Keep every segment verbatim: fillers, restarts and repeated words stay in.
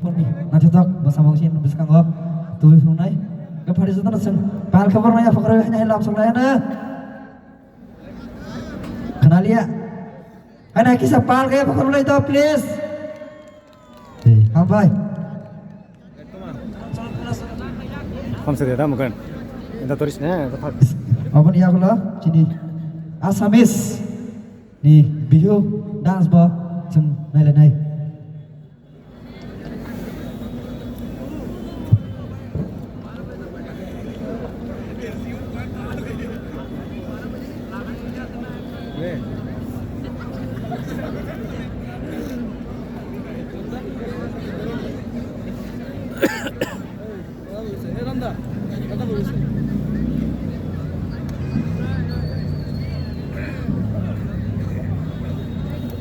Naithothok bwsamung sini bwskango tubui phunuknai. Khe phari jotono chwng pal khe borokno yapha kwrwi hai lam sok lai hwno. Khwnaliya. Hai nai kisa pal khe yapha kwrwi lai to, please. Tei, hambai. Hamsa de, da, mukan. Enda toris ne, da, phak. Aboni yagulo chini Assamese ni Bihu dance bo chwng nailainai.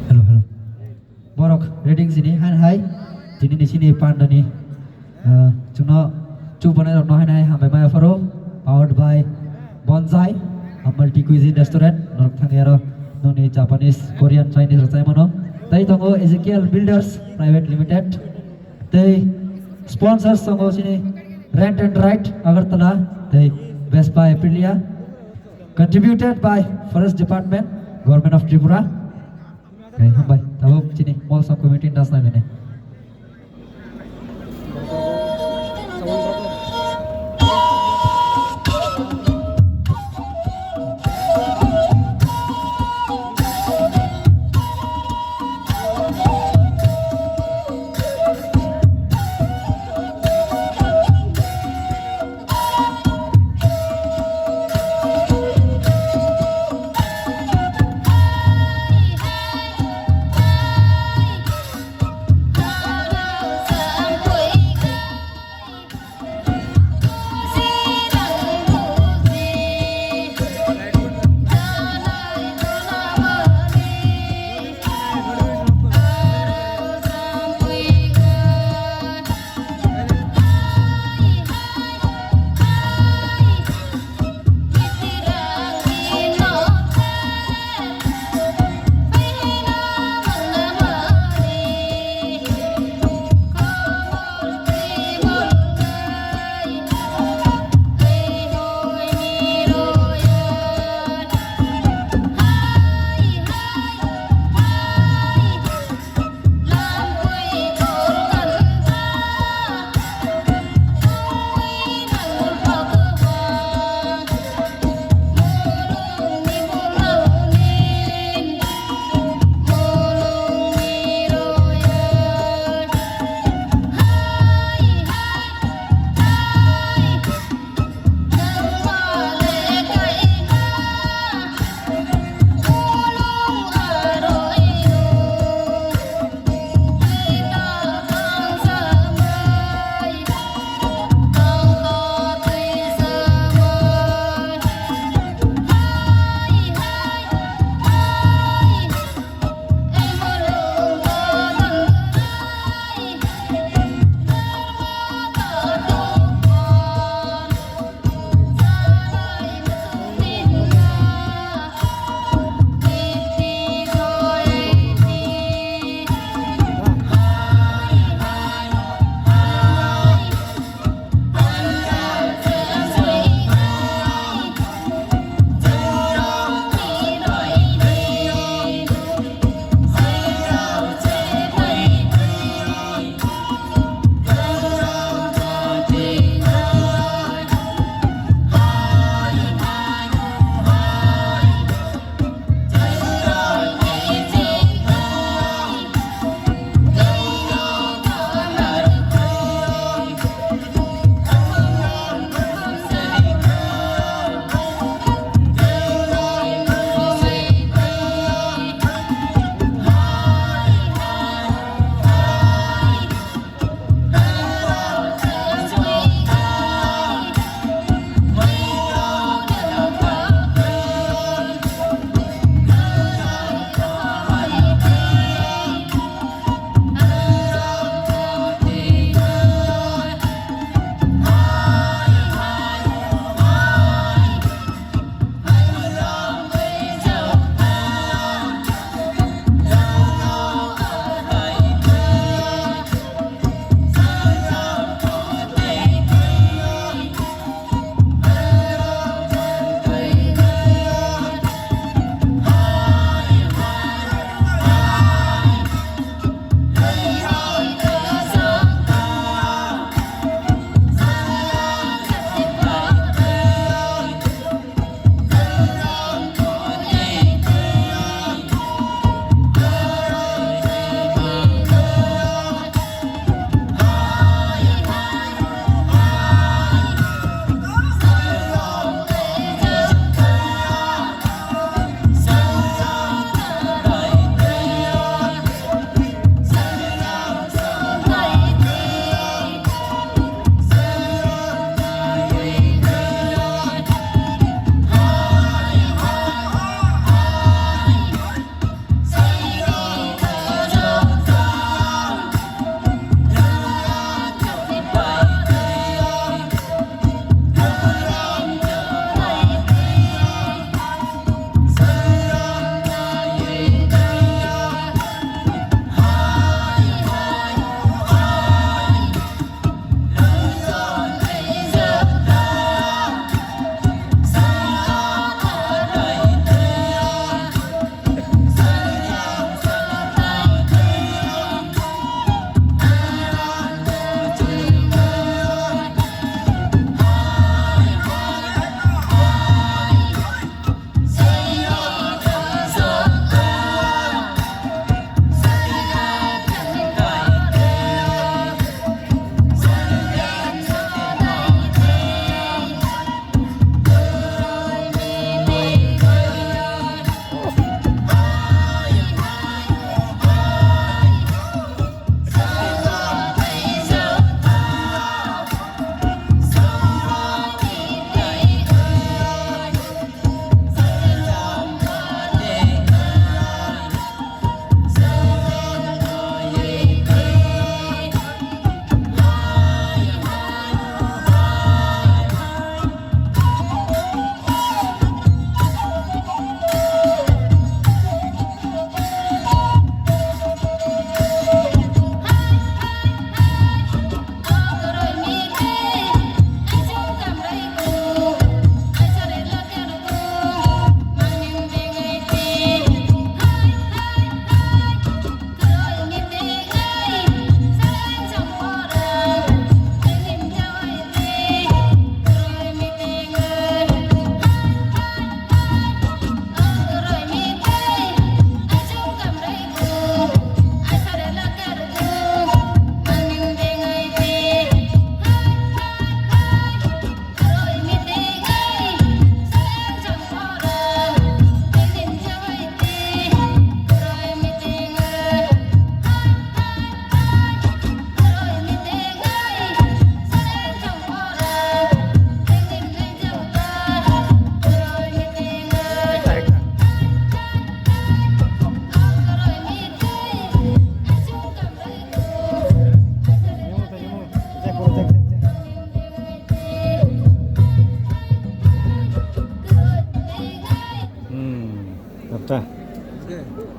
Hello, hello. Borok reading sini han hai. Tini ni sini pandani, ah, chwngno chuk banai rokno hai hai hambai maya pharo. Powered by Bonsai, a multi cuisine restaurant. Norok thangya ro noni Japanese, Korean, Chinese rok chai mano. Tai tongo Ezekiel Builders Private Limited. Tei sponsors tongo sini Rent and Ride Agartala, tei Vespa Aprilia. Contributed by Forest Department, Government of Tripura. Hai, hambai, tabuk chini Mall Song Committee ni das nai bini.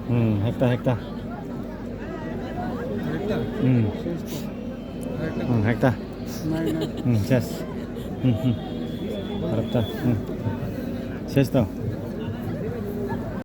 Hmm, ekta, ekta. Hmm. Hmm, ekta. Hmm, ses. Hmm, hmm. Arapta. Hmm. Ses to.